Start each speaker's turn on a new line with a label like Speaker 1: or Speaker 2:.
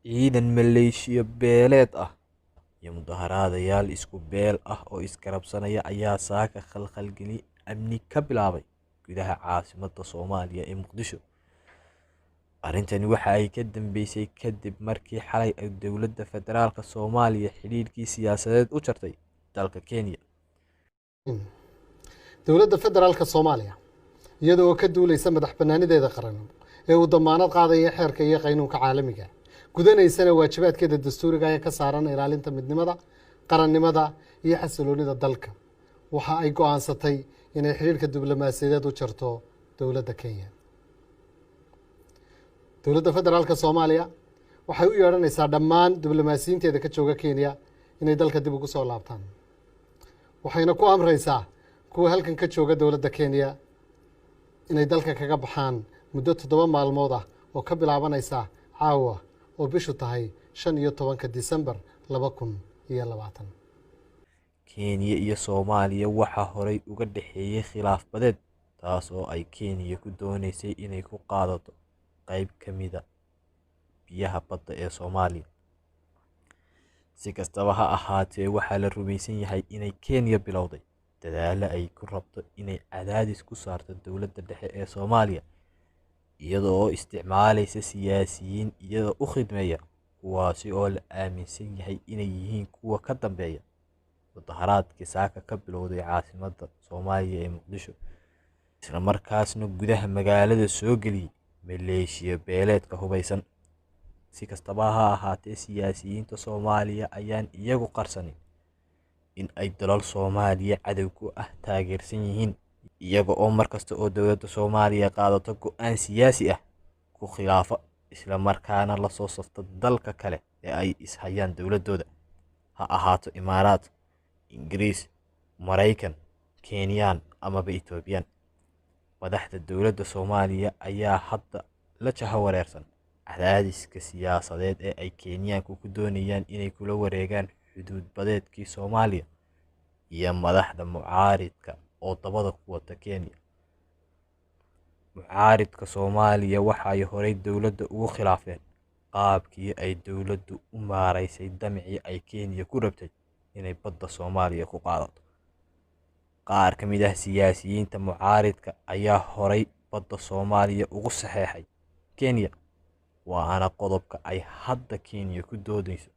Speaker 1: Ciidan maleeshiyo beeleed ah iyo mudaharaadayaal isku beel ah oo isgarabsanaya ayaa saaka khalkhalgelin amni ka bilaabay gudaha caasimadda Soomaaliya ee Muqdisho. Arrintani waxa ay ka dambeysay kadib markii xalay ay dowladda federaalka Soomaaliya xidhiidhkii siyaasadeed u jartay dalka Kenya.
Speaker 2: Dowladda federaalka Soomaaliya, iyada oo ka duuleysa madax bannaanideeda qaran ee uu damaanad qaadaya xeerka iyo qaynuunka caalamiga, gudanaysana waajibaadkeeda dastuuriga ee ka saaran ilaalinta midnimada, qarannimada iyo xasiloonida dalka, waxa ay go-aansatay inay xidhiidhka diblomaasiyadeed u jarto dowladda Kenya. Dowladda federaalka Soomaaliya waxay u yeedhanaysaa dhammaan diblomaasiyiinteeda ka jooga Kenya inay dalka dib ugu soo laabtaan, waxayna ku amraysaa kuwa halkan ka jooga dowladda Kenya inay dalka kaga baxaan muddo 7 maalmood ah oo ka bilaabanaysa caawa oo bishu tahay 15-ka Disembar 2020.
Speaker 1: Kenya iyo Soomaaliya waxaa horay uga dhexeeyay khilaaf badeed, taas oo ay Kenya ku dooneysay inay ku qaadato qayb ka mid ah biyaha badda ee Soomaaliya. Si kastaba ha ahaatee, waxaa la rumeysan yahay inay Kenya bilowday dadaallo ay ku rabto inay cadaadis ku saarto dowladda dhexe ee Soomaaliya, iyada oo isticmaaleysa siyaasiyiin iyada u khidmeeya, kuwaasi oo la aaminsan yahay inay yihiin kuwa ka dambeeya mudaharaadkii saaka ka bilowday caasimadda Soomaaliya ee Muqdisho, isla markaasna gudaha magaalada soo geliyay maleeshiyo beeleedka hubeysan. Si kastaba ha ahaatee, siyaasiyiinta Soomaaliya ayaan iyagu qarsanin in ay dalal Soomaaliya cadow ku ah taageersan yihiin, iyaga oo markasta oo dowladda Soomaaliya qaadato go'aan siyaasi ah ku khilaafa, isla markaana la soo safta dalka kale ee ay is hayaan dowladooda, ha ahaato Imaaraat, Ingiriis, Maraykan, Kenyan amaba Ethiopian. Madaxda dowladda Soomaaliya ayaa hadda la jahawareersan cadaadiska siyaasadeed ee ay Kenyaanku ku doonayaan inay kula wareegaan xuduud badeedkii Soomaaliya iyo madaxda mucaaridka oo dabada ku wata Kenya. Mucaaridka Soomaaliya waxa ay horay dowladda ugu khilaafeen qaabkii ay dowladdu u maareysay damcii ay Kenya ku rabtay inay badda Soomaaliya ku qaadato. Qaar ka mid ah siyaasiyiinta mucaaridka ayaa horay badda Soomaaliya ugu saxeexay Kenya, waana qodobka ay hadda Kenya ku doodeyso.